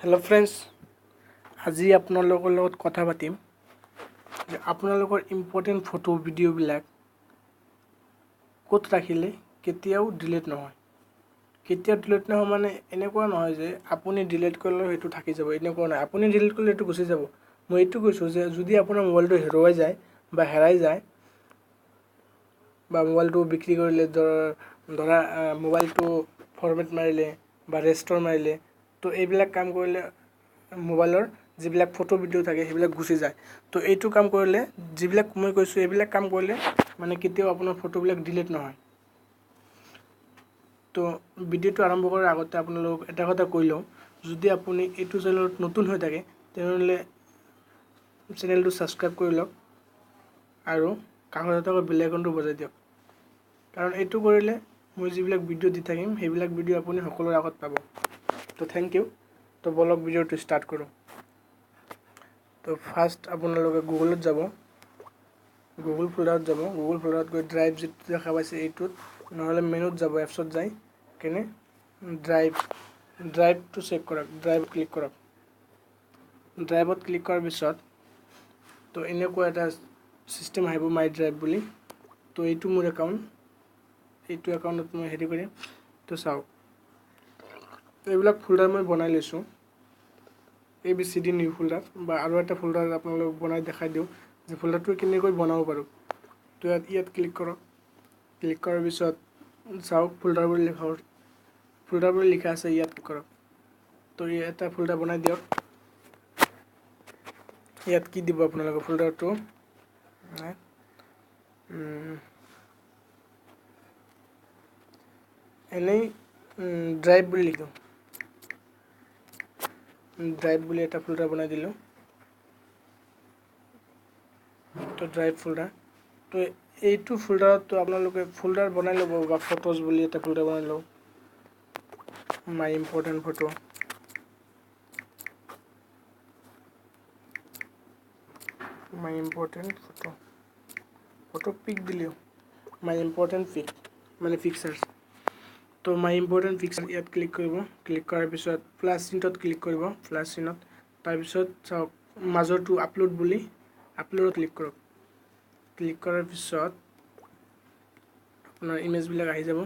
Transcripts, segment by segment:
Hello' friends, আজি আপোনালোকৰ লগত কথা পাতিম যে আপোনালোকৰ ইম্পৰ্টেণ্ট ফটো ভিডিঅ'বিলাক ক'ত ৰাখিলে কেতিয়াও ডিলিট নহয়। কেতিয়াও ডিলিট নহয় মানে এনেকুৱা নহয় যে আপুনি ডিলিট কৰিলেও সেইটো থাকি যাব, এনেকুৱা নহয়। আপুনি ডিলিট কৰিলে সেইটো গুচি যাব। মই এইটো কৈছোঁ যে যদি আপোনাৰ মোবাইলটো হেৰুৱাই যায় বা হেৰাই যায় বা মোবাইলটো বিক্ৰী কৰিলে, ধৰা মোবাইলটো ফৰমেট মাৰিলে বা ৰেষ্টৰ মাৰিলে, তো এইবিলাক কাম কৰিলে মোবাইলৰ যিবিলাক ফটো ভিডিঅ' থাকে সেইবিলাক গুচি যায়। তো এইটো কাম কৰিলে, যিবিলাক মই কৈছোঁ এইবিলাক কাম কৰিলে মানে কেতিয়াও আপোনাৰ ফটোবিলাক ডিলিট নহয়। তো ভিডিঅ'টো আৰম্ভ কৰাৰ আগতে আপোনালোকক এটা কথা কৈ লওঁ, যদি আপুনি এইটো চেনেলত নতুন হৈ থাকে তেনেহ'লে চেনেলটো ছাবস্ক্ৰাইব কৰি লওক আৰু কাষতে থকা বেল আইকনটো বজাই দিয়ক, কাৰণ এইটো কৰিলে মই যিবিলাক ভিডিঅ' দি থাকিম সেইবিলাক ভিডিঅ' আপুনি সকলোৰে আগত পাব। তো thank U. তো বলক ভিডিঅ'টো ষ্টাৰ্ট কৰোঁ। তো ফাৰ্ষ্ট আপোনালোকে গুগলত যাব, গুগল ফ'ল্ডাৰত যাব, গুগল ফ'ল্ডাৰত গৈ ড্ৰাইভ যিটো দেখা পাইছে এইটোত, নহ'লে মেনুত যাব, এপছত যাই কেনে ড্ৰাইভটো চেক কৰক, ড্ৰাইভ ক্লিক কৰক। ড্ৰাইভত ক্লিক কৰাৰ পিছত তো এনেকুৱা এটা চিষ্টেম আহিব, মাই ড্ৰাইভ বুলি। তো এইটো মোৰ একাউণ্ট, এইটো একাউণ্টত মই হেৰি কৰিম। তো চাওক, এইবিলাক ফ'ল্ডাৰ মই বনাই লৈছোঁ, A B C D new folder বা আৰু এটা ফ'ল্ডাৰ আপোনালোকক বনাই দেখাই দিওঁ যে ফ'ল্ডাৰটো কেনেকৈ বনাব পাৰোঁ। তো ইয়াত ক্লিক কৰক। ক্লিক কৰাৰ পিছত চাওক ফ'ল্ডাৰ বুলি লিখা, ফ'ল্ডাৰ বুলি লিখা আছে, ইয়াত ক্লিক কৰক। তো এটা ফ'ল্ডাৰ বনাই দিয়ক। ইয়াত কি দিব আপোনালোকে ফ'ল্ডাৰটো, এনেই ড্ৰাইভ বুলি লিখোঁ, ড্ৰাইভ বুলি এটা ফ'ল্ডাৰ বনাই দিলোঁ। তো ড্ৰাইভ ফ'ল্ডাৰ, তো এইটো ফ'ল্ডাৰতো আপোনালোকে ফ'ল্ডাৰ বনাই ল'ব বা ফটোজ বুলি এটা ফ'ল্ডাৰ বনাই ল'ব, my important photo. My important photo, photo pic দিলেও মাই ইম্পৰ্টেণ্ট পিক মানে পিকচাৰ্ছ। তো মাই ইম্পৰ্টেণ্ট পিকচাৰ ইয়াত ক্লিক কৰিব। ক্লিক কৰাৰ পিছত প্লাছ চিনটোত ক্লিক কৰিব, প্লাছ চিনত। তাৰপিছত চাওক মাজৰটো আপলোড বুলি, আপলোডত ক্লিক কৰক। ক্লিক কৰাৰ পিছত আপোনাৰ ইমেজবিলাক আহি যাব।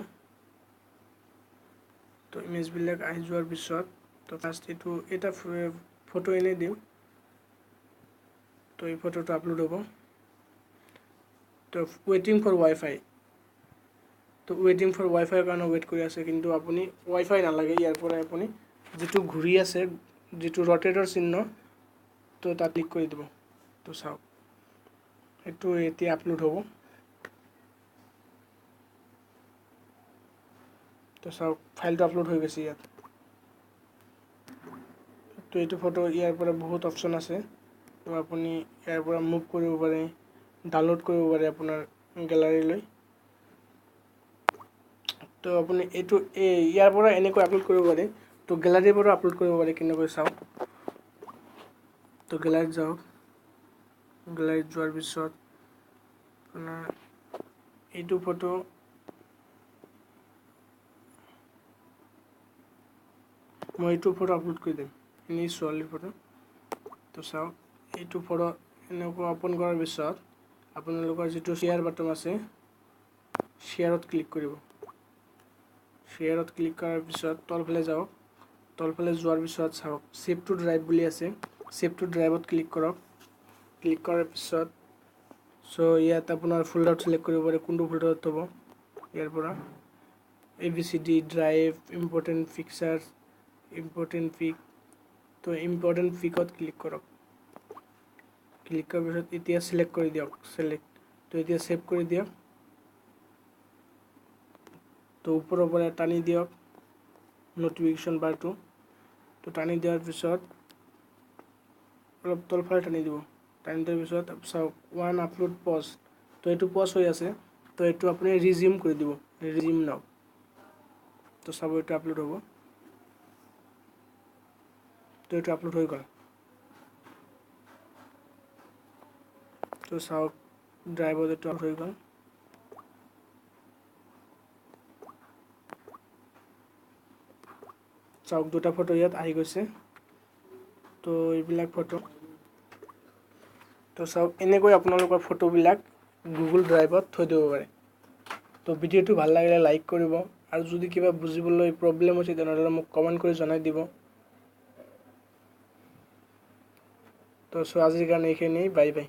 তো ইমেজবিলাক আহি যোৱাৰ পিছত তো ফাৰ্ষ্ট এইটো এটা ফটো এনেই দিওঁ। তো এই ফটোটো আপলোড হ'ব। তো ৱেইটিং ফৰ ৱাইফাই, তো ৱেইটিং ফৰ ৱাইফাইৰ কাৰণে ৱেইট কৰি আছে, কিন্তু আপুনি ৱাইফাই নালাগে। ইয়াৰ পৰাই আপুনি যিটো ঘূৰি আছে, যিটো ৰ'টেটৰ চিহ্ন, তো তাত ক্লিক কৰি দিব। তো চাওক এইটো এতিয়া আপলোড হ'ব। তো চাওক ফাইলটো আপলোড হৈ গৈছে ইয়াত। তো এইটো ফটো ইয়াৰ পৰা বহুত অপশ্যন আছে, তো আপুনি ইয়াৰ পৰা মুভ কৰিব পাৰে, ডাউনলোড কৰিব পাৰে আপোনাৰ গেলাৰীলৈ। তো আপুনি এইটো ইয়াৰ পৰা এনেকৈ আপলোড কৰিব পাৰে, তো গেলাৰীৰ পৰা আপলোড কৰিব পাৰে কেনেকৈ চাওক। তো গেলাৰীত যাওক, গেলাৰীত যোৱাৰ পিছত আপোনাৰ এইটো ফটো মই এইটো ফটো আপলোড কৰি দিম, এনেই ছোৱালীৰ ফটো। তো চাওক এইটো ফটো এনেকুৱা অ'পেন কৰাৰ পিছত আপোনালোকৰ যিটো শ্বেয়াৰ বাটন আছে, শ্বেয়াৰত ক্লিক কৰিব। শ্বেয়াৰত ক্লিক কৰাৰ পিছত তলফালে যাওক, তলফালে যোৱাৰ পিছত চাওক ছেভ টু ড্ৰাইভ বুলি আছে, ছেভ টু ড্ৰাইভত ক্লিক কৰক। ক্লিক কৰাৰ পিছত চ' ইয়াত আপোনাৰ ফ'ল্ডাৰ ছিলেক্ট কৰিব পাৰে, কোনটো ফ'ল্ডাৰত থ'ব। ইয়াৰ পৰা A B C D drive, important pictures, important pic, তো ইম্পৰ্টেণ্ট পিকত ক্লিক কৰক। ক্লিক কৰাৰ পিছত এতিয়া ছিলেক্ট কৰি দিয়ক, ছিলেক্ট। তো এতিয়া ছেভ কৰি দিয়ক। তো ওপৰৰ পৰা টানি দিয়ক ন'টিফিকেশ্যন বাৰটো। তো টানি দিয়াৰ পিছত অলপ তলফালে টানি দিব। টানি দিয়াৰ পিছত চাওক ওৱান আপলোড পজ, তো এইটো পজ হৈ আছে, তো এইটো আপুনি ৰিজিউম কৰি দিব, ৰিজিউম নাও। তো চাব এইটো আপলোড হ'ব। তো এইটো আপলোড হৈ গ'ল। তো চাওক ড্ৰাইভত এইটো আপলোড হৈ গ'ল। চাওক দুটা ফটো ইয়াত আহি গৈছে। তো এইবিলাক ফটো। তো চাওক, এনেকৈ আপোনালোকৰ ফটোবিলাক গুগল ড্ৰাইভত থৈ দিব পাৰে। তো ভিডিঅ'টো ভাল লাগিলে লাইক কৰিব, আৰু যদি কিবা বুজিবলৈ প্ৰব্লেম হৈছে তেনেহ'লে মোক কমেণ্ট কৰি জনাই দিব। তো চ' আজিৰ কাৰণে এইখিনি, বাই বাই।